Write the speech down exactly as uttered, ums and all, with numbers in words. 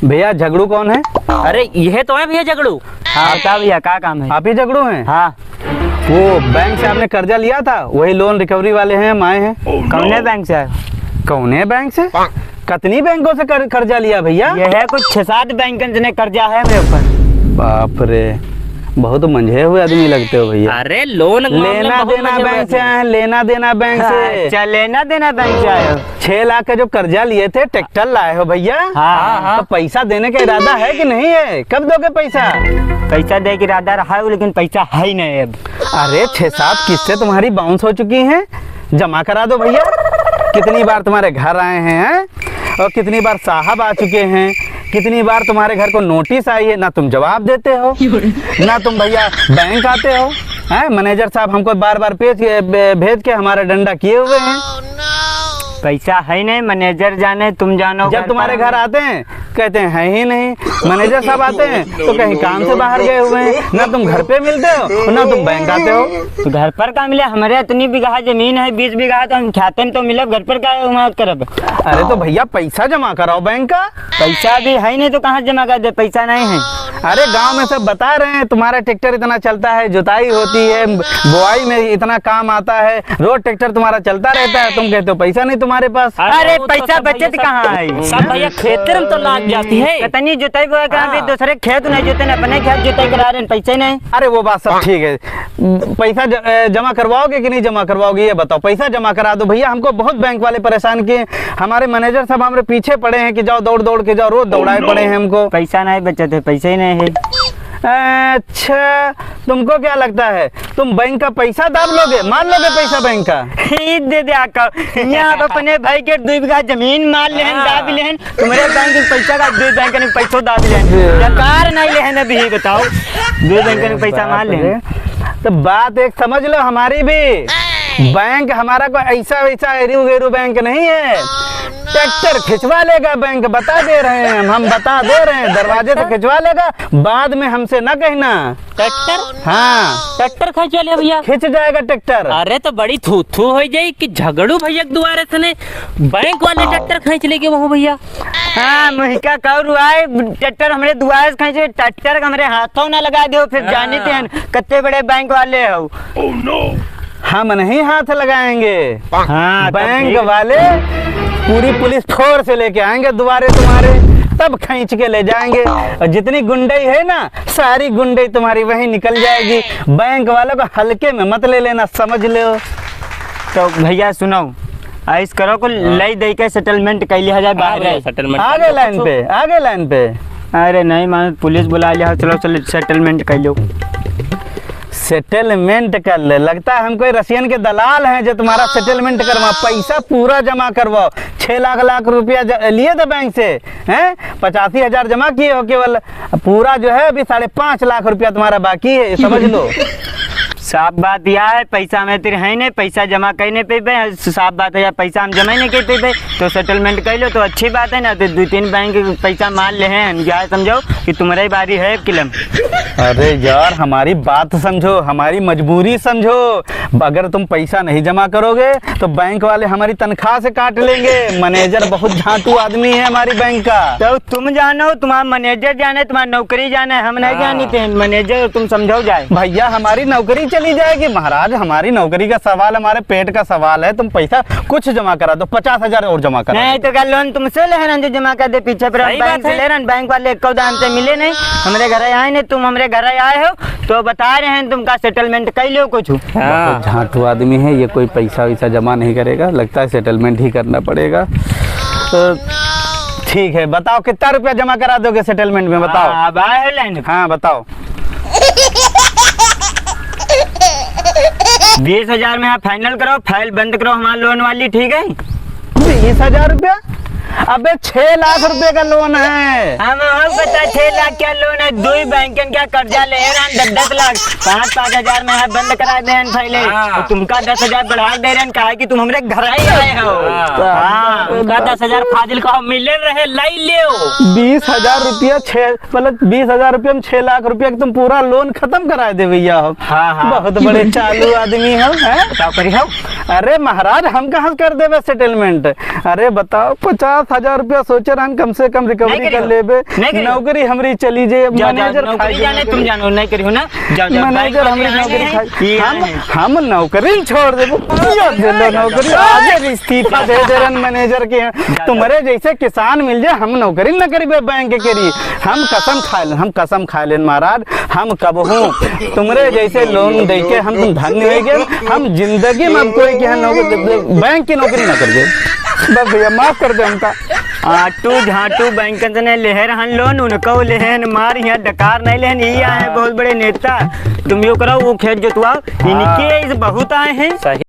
भैया, झगड़ू कौन है? अरे, यह तो है भैया झगड़ू। हाँ, बता भैया, का काम है? आप ही झगड़ू हैं? हाँ। वो बैंक से आपने कर्जा लिया था, वही loan recovery वाले हैं, हम आए हैं। कौने बैंक से आए? कौने बैंक से? कतनी बैंकों से कर-, कर्जा लिया भैया? ये है कुछ छह सात बैंकन से कर्जा है मेरे ऊपर। बाप रे, बहुत मंझे हुए आदमी लगते हो भैया। अरे, loan के मामले में लेना बहुत देना मंझे हुए बैंक से आदमी। आए हैं, लेना देना बैंक से। अच्छा, लेना देना बैंक से आए हो। छह लाख का जो कर्जा लिए थे, ट्रैक्टर लाए हो भैया? हाँ, हाँ। तो पैसा देने का इरादा है कि नहीं है? कब दोगे पैसा? पैसा दे के इरादा रहा है, लेकिन पैसा है ही नहीं अब। अरे, छह सात किस्तें तुम्हारी bounce हो चुकी हैं, जमा करा दो भैया। कितनी बार तुम्हारे घर आए हैं, हैं? और कितनी बार साहब आ चुके हैं, कितनी बार तुम्हारे घर को notice आई है, ना तुम जवाब देते हो, ना तुम भैया बैंक आते हो, हैं? Manager साहब हमको बार बार भेज के, भे-, भेज के हमारा डंडा किए हुए हैं। पैसा है नहीं, manager जाने, तुम जानो जब घर तुम्हारे पर घर आते हैं, कहते हैं, "है ही नहीं।" Manager साहब आते हैं, तो कहीं काम से बाहर गए हुए हैं, ना तुम घर पे मिलते हो, ना तुम बैंक आते हो। तो घर पर का मिले, हमारे इतनी बीघा जमीन है, बीस बीघा, तो हम खाते में तो मिलब, घर पर का वहाँ करब? अरे तो भैया, पैसा जमा कराओ बैंक का। पैसा भी है नहीं तो कहाँ जमा कर दे, पैसा नहीं है। अरे, गांव में सब बता रहे हैं, तुम्हारा ट्रैक्टर इतना चलता है, जुताई होती है, बुआई में इतना काम आता है, रोज ट्रैक्टर तुम्हारा चलता रहता है, तुम कहते हो पैसा नहीं तुम्हारे पास। अरे, अरे, वो तो पैसा सब भैया बचत सब, कहाँ है? सब भैया खेतर में तो लाग जाती है। कितनी जुताई बुआई करा, अभी हाँ। दूसरे खेत नहीं जोते, अपने खेत जुताई करा रहे हैं, पैसे नहीं। अरे, वो बात सब ठीक है, पैसा ज-, अ, जमा करवाओगे कि नहीं जमा करवाओगे, ये बताओ। पैसा जमा करा दो भैया, हमको बहुत बैंक वाले परेशान किए। हमारे manager साहब हमारे पीछे पड़े हैं कि जाओ, दौड़ दौड़ के जाओ, रोज दौड़ाए पड़े हैं हमको। पैसा नहीं बचत है, पैसे ही नहीं है। अच्छा, तुमको क्या लगता है, तुम बैंक का पैसा दाब लोगे, मार लोगे पैसा बैंक का? ई दे दे आका, यहाँ आप अपने भाई के दुई बीघा जमीन मार लेहन, हाँ। दाब लेहन, तुम्हारे बैंक के पैसा का दुई बैंक के पैसो दाब लेहन, दरकार नहीं लेहन अभी, बताओ, दुई बैंक के पैसा मार लेहन। तो बात एक समझ लो हमारी भी, बैंक हमारा कोई ऐसा वैसा एरू गेरू बैंक नहीं है। ट्रैक्टर खिंचवा लेगा बैंक, बता दे रहे हैं हम, हम बता दे रहे हैं, दरवाजे से खिंचवा लेगा, बाद में हमसे ना कहना। ट्रैक्टर? हाँ। ट्रैक्टर खींच ले भैया। खींच जाएगा ट्रैक्टर। अरे तो बड़ी थू थू हो जाई कि झगड़ू भैया के दुआरे से ने बैंक वाले ट्रैक्टर खींच लेके वहू भैया। हाँ, मुहिका कौर आए, ट्रैक्टर हमरे दुआरे से खींचे, ट्रैक्टर के हमरे हाथों ना लगा दो, फिर हाँ। जानी थे कत्ते बड़े बैंक वाले हो। हम नहीं हाथ लगाएंगे। हाँ, तब बैंक ठीक। वाले पूरी पुलिस फोर्स लेके आएंगे दुआरे तुम्हारे, तब खींच के ले जाएंगे। और जितनी गुंडई है ना, सारी गुंडई तुम्हारी वहीं निकल जाएगी। बैंक वालों को हल्के में मत ले लेना, समझ लो। तो भैया सुनो, ऐस करो को हाँ। लई दे के सेटलमेंट कर लिया जाए हाँ बाहर। भैया, सेटलमेंट आ कर गए लो। लाइन पे, आ गए लाइन पे। अरे नहीं मानो, पुलिस बुला लिया, चलो चलो सेटलमेंट कर लो। सेटलमेंट कर ले। लगता है हम कोई रसियन के दलाल हैं जो तुम्हारा सेटलमेंट करवा, पैसा पूरा जमा करवाओ। छह लाख लाख रुपया ज-, लिए थे बैंक से, हैं? पचासी हजार जमा किए हो केवल, पूरा जो है अभी साढ़े पाँच लाख रुपया तुम्हारा बाकी है, ये समझ लो। साफ बात यह है, पैसा में तेरे है नहीं, पैसा जमा कर नहीं पेबे। साफ बात है यार, पैसा हम जमा ही नहीं कर पेबे, तो सेटलमेंट कर लो तो अच्छी बात है ना। तो दो तीन बैंक पैसा मार ले हैं, यह समझो कि तुम्हारे ही बारी है किलम। अरे यार, हमारी बात समझो, हमारी मजबूरी समझो। अगर तुम पैसा नहीं जमा करोगे तो बैंक वाले हमारी तनख्वाह से काट लेंगे। मैनेजर बहुत झांटू आदमी है हमारी बैंक का। तो तुम जानो, तुम्हारा मैनेजर जाने, तुम्हारी नौकरी जाने, हम नहीं हाँ। जानी थे मैनेजर, तुम समझाओ जाए। भैया, हमारी नौकरी चली जाएगी महाराज, हमारी नौकरी का सवाल, हमारे पेट का सवाल है। तुम पैसा कुछ जमा करा दो, पचास हजार और जमा करा नहीं दो। तो क्या लोन तुमसे ले हैं जो जमा कर दे पीछे पर हम सही बैंक बात से है। ले रहे हैं, बैंक वाले एक दाम से मिले नहीं, हमारे घर आए नहीं, तुम हमारे घर आए हो तो बता रहे हैं तुमका सेटलमेंट कर लो कुछ। हाँ। बहुत झांटू आदमी है ये, कोई पैसा वैसा जमा नहीं करेगा, लगता है सेटलमेंट ही करना पड़ेगा। तो ठीक है, बताओ कितना रुपया जमा करा दोगे सेटलमेंट में, बताओ। हाँ, अब आए हो लाइन। हाँ, बताओ। बीस हजार में आप फाइनल करो, फाइल बंद करो हमारे लोन वाली, ठीक है? बीस हजार रुपया? अबे, छह लाख रुपए का लोन है। हम और बता, छह लाख क्या लोन है? दो ही बैंकन क्या कर्जा ले रहे हैं, दस दस लाख, पाँच पाँच हजार में है, बंद करा दे हैं पहले। हाँ। तो तुमका दस हजार बढ़ा दे रहे हैं, काहे कि तुम हमरे घर ही आए हो। हाँ। हाँ। तुमका दस हजार फाजिल का मिले रहे, लाई लियो। बीस हजार रुपया, छह, मतलब, बीस हजार रुपया में छह लाख रुपया के तुम पूरा लोन खत्म करा दे भैया हो। हाँ, हाँ। बहुत बड़े चालू आदमी हो, हैं? बताओ, करी हो? अरे महाराज, हम कहाँ से कर देबे सेटलमेंट? अरे बताओ, पचास दस हजार रुपया सोचे रहन, कम से कम recovery नहीं करियो। कर लेबे। नहीं करियो। नौकरी हमरी चली जे, जाओ, जाओ, manager नौकरी खाई जाने, जाए। तुम जानो, नहीं करियो ना। जाओ, जाओ, manager bank हमरी में नौकरी आए खाई। हैं। ये हम, आए हैं। हम नौकरी न छोड़ देबो। ये दे लो नौकरी, आजे इस्तीफा दे दे रहन manager के यहाँ। जाओ, जाओ। तुम्हरे जैसे किसान मिल जाए, हम नौकरी न करिबे bank के लिए। हम कसम खा लेन, हम कसम खा लेन महाराज, हम कबहूँ तुम्हरे जैसे loan दे के हम तुम धन्य होइ गए। हम जिंदगी में अब कोई के यहाँ नौकरी, bank की नौकरी न करिबे। बस भैया, माफ कर दे हमका। आटू झाटू बैंकन से नहीं लेहे रहन loan, उनको लेहन मार, यहाँ डकार नहीं लेहन, ये आए हैं बहुत बड़े नेता। तुम यो करो, वो खेत जोतवाओ, इनके इस बहुत आए हैं। सही।